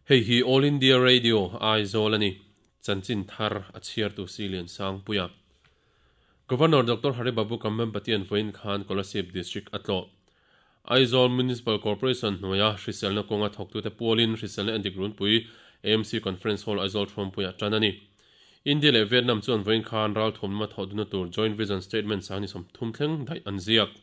Hei hi All India Radio, Aizawl a ni. Chanchin thar a chhiartu Silian Sangpuia. Governor Doctor Hari Babu Kambhampatian vawiin khan Kolasib District a tlawh. Aizawl Municipal Corporation hnuaia hriselna kawnga thawktute pualin hriselna endik runpui AMC Conference Hall Aizawl Thuampuiah tan a ni. India leh Vietnam chuan vawiin khan ralthawmna thawhduna tur Joint Vision Statement sang ni 30 thleng daih an ziak.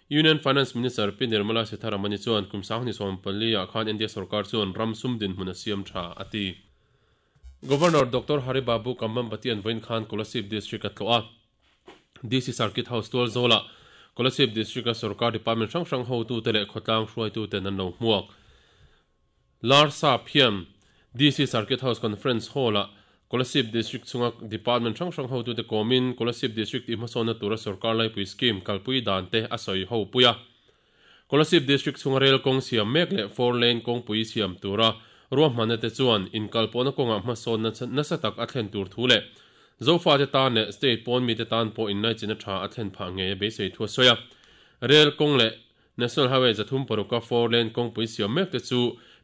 Union Finance Minister Pi Nirmala Sitharaman-i chuan kum 2014 ah khan India sorkar chuan ram sum dinhmun a siam tha a ti. Governor Doctor Hari Babu Kambhampatian vawiin khan Kolasib District a tlawh a. DC Circuit House tual zawlah Kolasib District-a sorkar department hrang hrang hotute leh khawtlang hruaituten an lo hmuak. Larsap hian DC Circuit House Conference Hall-ah Kolasib District chhunga department hrang hrang hotute kawmin Kolasib District tih hmasawnna tura sorkar laipui scheme kalpui dan te a sawi ho pui a. Kolasib District chhunga rel kawng siam mek leh four lane kawngpui siam tura ruahmanna te chuan inkalpawhna kawngah hmasawnna nasa tak a thlen tur thu leh Zofate tan leh state pawn mite tan pawh inlaichinna tha a thlen phah ngei a beisei thu a sawi a. Rel kawng leh National Highway 306-a four lane kawngpui siam mek te chu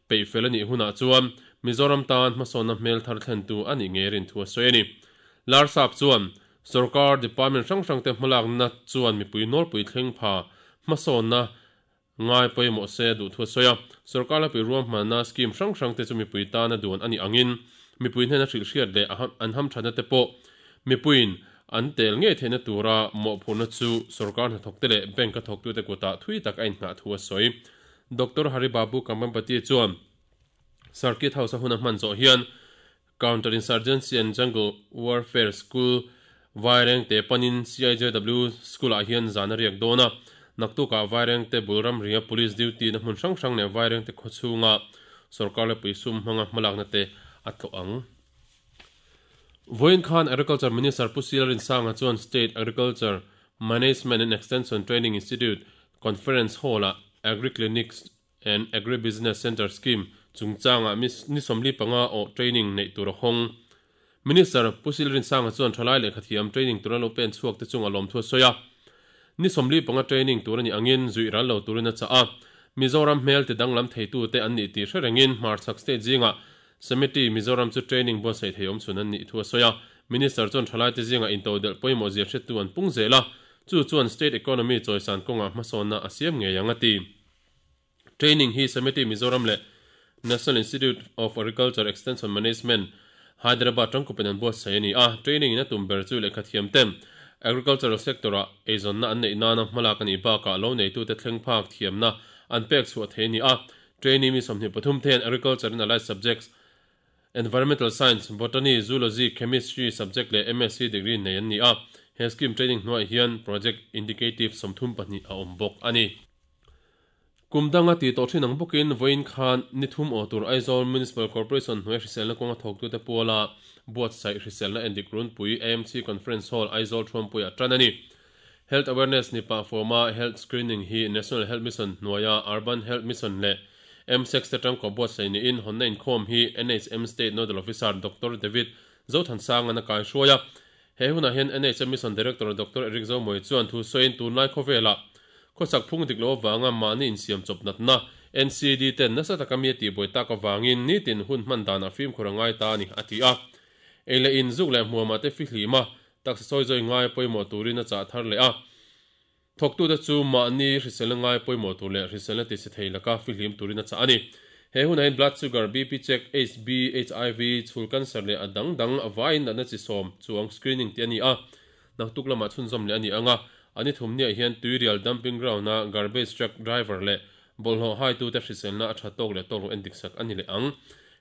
peih fel a nih hunah chuan Mizoram tan hmasawnna hmel thar thlentu a nih ngei rin thu a sawi a ni. Larsap chuan Sorkar department hrang hrangte hmalakna chuan mipui nawlpui thleng pha hmasawnna ngai pawimawh se a duh thu a sawi a. Sorkar lapui ruahmanna scheme hrang hrangte chu mipui tana duan a nih angin mipui hnena hrilhhriat leh an hamthatna te pawh mipuiin an tel ngei theihna tura mawhphurhna chu sorkar hnathawkte leh bank-a thawktute kutah thui tak a inngah thu a sawi. Doctor Hari Babu Kambhampati chuan Circuit House-a hun a hman zawh hian Counter Insurgency and Jungle Warfare School Vairengte panin CIJW School-ah hian zan a riak dawn a, naktukah Vairengte bul ramria Police duty na hmun hrang hrang leh Vairengte khawchhunga sorkar leh puisum hmanga hmalakna te a tlawh ang. Vawiin khan Agriculture Minister Pu Sila Rinsanga chuan State Agriculture Management and Extension Training Institute Conference Hall-ah Agri Clinics and Agri Business Centre Scheme chungchangah ni 45 awh training neih tur a hawng. Minister Pu Silrinsanga chuan thalai lehkhathiam training tura lo pen chhuak te chunga lawmthu a sawi a. Ni 45 training tur a nih angin zuih ral lo turin a chah a. Mizoram hmel ti danglam theitu te an nih tih hre rengin hmarchhak state zingah Samiti Mizoram chu training buatsaih thei awmchhun an nih thu a sawi a. Minister chuan thalai te zingah intodelh pawimawh zia hretu an pung zel a, chu chuan state economy chawisan kawngah hmasawnna a siam ngei ang a ti. Training hi Samiti Mizoram leh National Institute of Agriculture Extension Management, Hyderabad tangkupin an buatsaih a ni a. Training in a tum ber chu lehkhathiam ten agricultural sector-ah eizawnna an neih nana hmalak a nih bakah lo neitute thleng phak thiamna an pek chhuah thei a ni a. Trainee mi 23 te hian Agriculture and Allied Subjects, Environmental Science, Botany, Zoology, Chemistry subject leh MSc degree nei an ni a. He scheme training hnuaiah hian Project Indicative 34 a awm bawk a ni. Kum danga tih tawh thin ang bawkin vawiin khan ni thum aw tur Aizawl Municipal Corporation hnuai hriselna kawnga thawktute puala buatsaih hriselna endik runpui AMC Conference Hall Aizawl Thuampuiah tan a ni. Health Awareness ni pah form-a Health Screening hi National Health Mission hnuaia Urban Health Mission leh MSEC te tangkaw buatsaih niin hawnna inkhawm hi NHM State Nodal Officer Doctor David Zothansanga'n a kaihruai a. He hunah hian NHM Mission Director Doctor Eric Zomawi chuan thu sawiin tunlai khawvelah khawsak phung dik loh avanga mahni insiam chawp natna NCD ten nasa taka mi a tihbuai tak avangin nitin hun hman danah fimkhur a ngai ta a ni, a ti a. Ei leh in zuk leh hmuamah te fihlima taksa sawi zawi ngai pawimawh turin a chah thar leh a. Thawktute chu mahni hriselna ngai pawimawh tur leh hriselna tise thei laka fihlim turin a chah a ni. He hunah hian blood sugar, BP check, HB, HIV, chhul cancer leh a dang dang vaiin natna chi sawm chuang screening tih a ni a. Naktuk lamah chhunzawm leh a ni ang a, a ni thumniah hian tuirial dumping ground-a garbage truck driver leh bawlhhlawh haitute hriselna a tha tawk leh tawk lo endik sak a ni leh ang.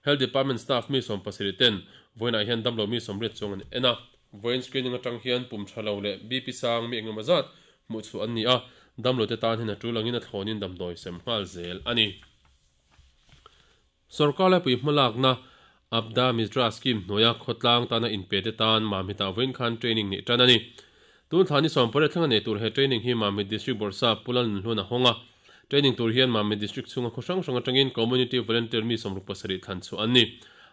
Health Department staff mi 70 ten vawiinah hian damlo mi 80 chuang an en a. Vawiin screening atang hian pum tha lo leh BP sang mi engemaw zat hmuh chhuah an ni a, damlote tan hian a tul angin a thlawnin damdawi sem nghal zel a ni. Sorkar laipui hmalakna Apda Mitra Scheme hnuaia khawtlang tana inpe te tan Mamit-ah vawiin khan training neih tan a ni. Tun thla ni 18 thlenga nei tur he training hi Mamit District Bawrhsa Pu Lalnunhluan a hawng a. Training tur hian Mamit District chhunga khaw hrang hrang atangin Community Volunteer mi 67 thlan chhuah an ni.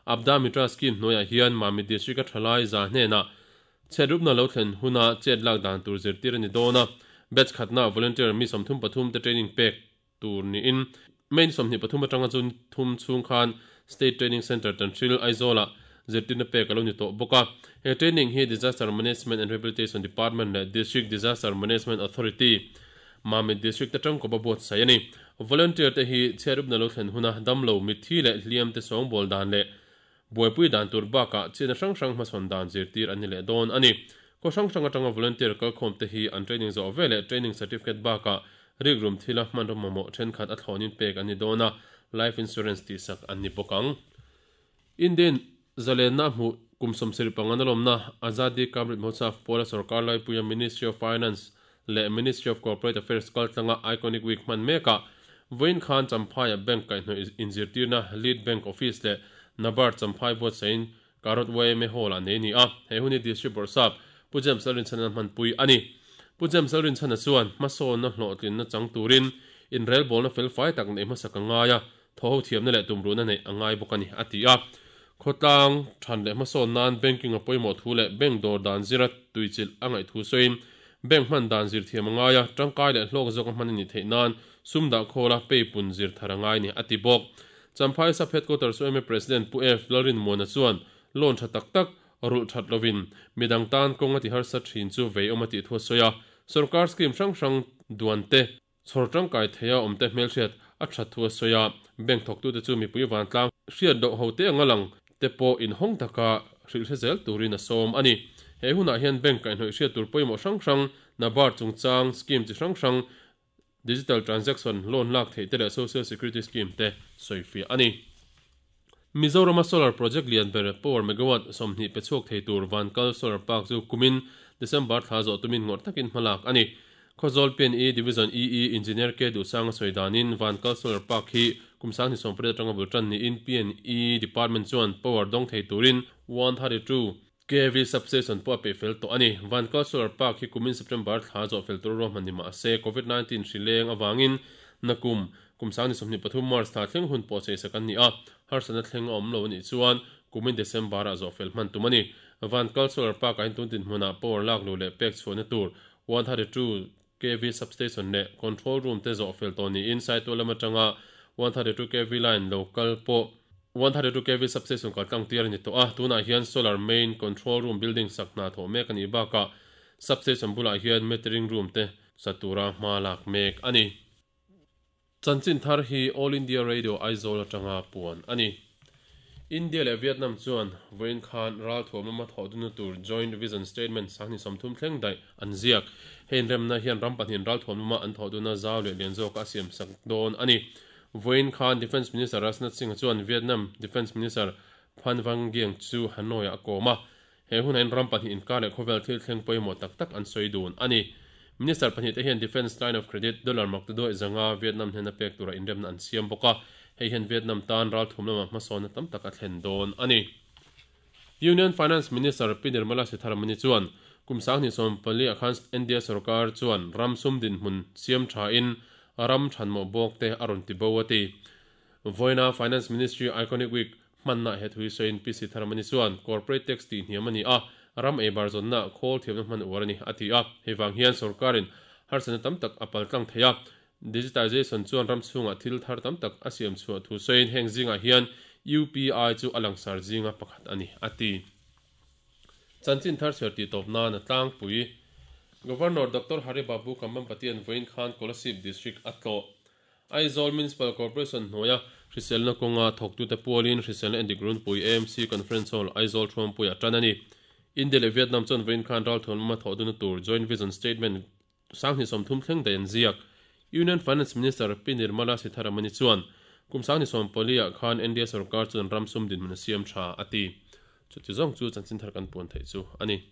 Apda Mitra Scheme hnuaiah hian Mamit District-a thalai za hnenah chhiatrupna lo thlen huna chet lak dan tur zirtir a ni dawn a. Batch khatna volunteer mi 33 te training pek tur niin. May ni 23 atanga June thum chhung khan State Training Centre Tanhril, Aizawl-ah zirtirna pek a lo ni tawh bawk a. He training hi Disaster Management and Rehabilitation Department leh District Disaster Management Authority, Mamit District atang kawp a buatsaih a ni. Volunteer te hi chhiarupna lo thlen huna damlo, mitthi leh hliam te sawngbawl dan leh buaipui dan tur bakah chhiatna hrang hrang hmasawn dan zirtir an ni leh dawn a ni. Khaw hrang hrang atanga volunteer kalkhawm te hi an training zawh veleh training certificate bakah rikrum thila hmanraw mamawh thenkhat a thlawnin pek an ni dawn a, life insurance tihsak an ni bawk ang. Indian zalenna a hmuh kum 75 a lawmna Azadi Ka Amrit Mahotsav pawla sorkar laipuia Ministry of Finance leh Ministry of Corporate Affairs kaltlanga Iconic Week hman mekah vawiin khan Champhaiah Bank kaihhnawih inzirtirna Lead Bank Office leh NABARD Champhai buatsaihin Karot yma Hall-ah nei a ni a, he hun hi District Bawrhsap Pu James Lalrinchhana hmanpui a ni. Pu James Lalrinchhana chuan hmasawnna hlawhtlinna chang turin inrelbawlna felfai tak neih hmasak a ngai a, thaw ho thiamna leh tumruhna neih a ngai bawk a ni, a ti a. Khawtlang than leh hmasawn nan banking a pawimawh thu leh bank dawr dan zira tuichilh a ngaih thu sawiin bank hman dan zir thiam a ngai a, tangkai leh hlawk zawk a hman a nih theih nan sum dah khawla peipun zir thar a ngai a ni, a ti bawk. Champhai Sub Headquarters yma President Pu F. Lalrinmuana chuan loan tha tak tak rulh that lovin midang tan kawng a ti harsa thin chu vei awm a tih thu a sawi a. Sorkar scheme hrang hrang duan te, chhawr tangkai theia awm te hmelhriat a that thu a sawi a. Bank thawktute chu mipui vantlang hriat loh ho te anga lang te pawh inhawng taka hrilh hre zel turin a sawm a ni. He hunah hian bank kaihhnawih hriat tur pawimawh hrang hrang, NABARD chungchang scheme chi hrang hrang, Digital transaction, loan lak theih te leh social security scheme te sawifiah a ni. Mizorama solar project lian ber power megawatt 20 pe chhuak thei tur Vankal Solar Park chu kumin December thla zawh tumin ngawrh takin hmalak a ni. Khawzawl PNE Division EE Engineer K Duhsanga sawi danin Vankal Solar Park hi kum 2018 atanga bul tan niin PNE Department chuan power dawng thei turin 132 KV Substation pawh a peih fel tawh a ni. Vankal Solar Park hi kumin September thla zawh fel tur ruahman ni mah se, Covid 19 hri leng avangin nakum kum 2023 March thla thleng hun pawh cheisak an ni a, harsatna thleng a awm lo a nih chuan kumin December ah zawh fel hman tum a ni. Vankal Solar Park ah hian tun dinhmunah power lak luh leh pek chhuahna tur 132 KV Substation leh Control Room te zawh fel tawh niin Saitual lam atanga 132 KV line lo kal pawh 132 KV Substation kal tlang tir a ni tawh a, tunah hian Solar Main Control Room building sak hna thawh mek a nih bakah Substation bulah hian Metering Room te sa tura hma lak mek a ni. Chanchin thar hi All India Radio Aizawl atanga puan a ni. India leh Vietnam chuan vawiin khan ralthuam lama thawh dunna tur Joint Vision Statement 30 thleng daih an ziak. Hei inremna hian ram pahnihin ralthuam lama an thawh dunna zau leh lian zawka a siamsak dawn a ni. Vawiin khan Defence Minister Rajnath Singh chuan Vietnam Defence Minister Phan Van Giang chu Hanoi-ah a kawm a. He hunah hian ram pahnih inkar leh khawvel thil thleng pawimawh tak tak an sawi dun a ni. Minister pahnih te hian Defence Line of Credit dollar mak ta duaih zanga Vietnam hnena pek tura inremna an siam bawk a, hei hian Vietnam tan ralthum lamah hmasawnna tam tak a thlen dawn a ni. Union Finance Minister Pi Nirmala Sitharaman-i chuan kum 2014 ah khan India sorkar chuan ram sum dinhmun siam thain ram thanmawh bawk te a rawn ti bo a ti. Vawiina Finance Ministry Iconic Week Hmanna he thui sawiin Pi Sitharamani chuan Corporate Tax tih hniam a ni a, ram ei bar zawnna khawl thiamna hman uar a ni, a ti a. Hei vang hian sorkarin harsatna tam tak a paltlang thei a, Digitization chuan ram chhungah thil thar tam tak a siam chhuah thu sawiin heng zingah hian UPI chu a langsar zinga pakhat a ni, a ti. Chanchin thar chhiar tih tawp nan a tlangpui. Governor Doctor Hari Babu Kambhampatian vawiin khan Kolasib District a tlawh. Aizawl Municipal Corporation hnuaia hriselna kawnga thawktute pualin hriselna endik runpui AMC Conference Hall, Aizawl Thuampuiah tan a ni. India leh Vietnam chuan vawiin khan ralthuam lama thawh dunna tur Joint Vision Statement 2030 thleng daih an ziak. Union Finance Minister Pi Nirmala Sitharamani chuan kum 2014 ah khan India sorkar chuan ram sum dinhmun a siam tha a ti. Chuti zawng chu chanchin thar kan puan theih chu a ni.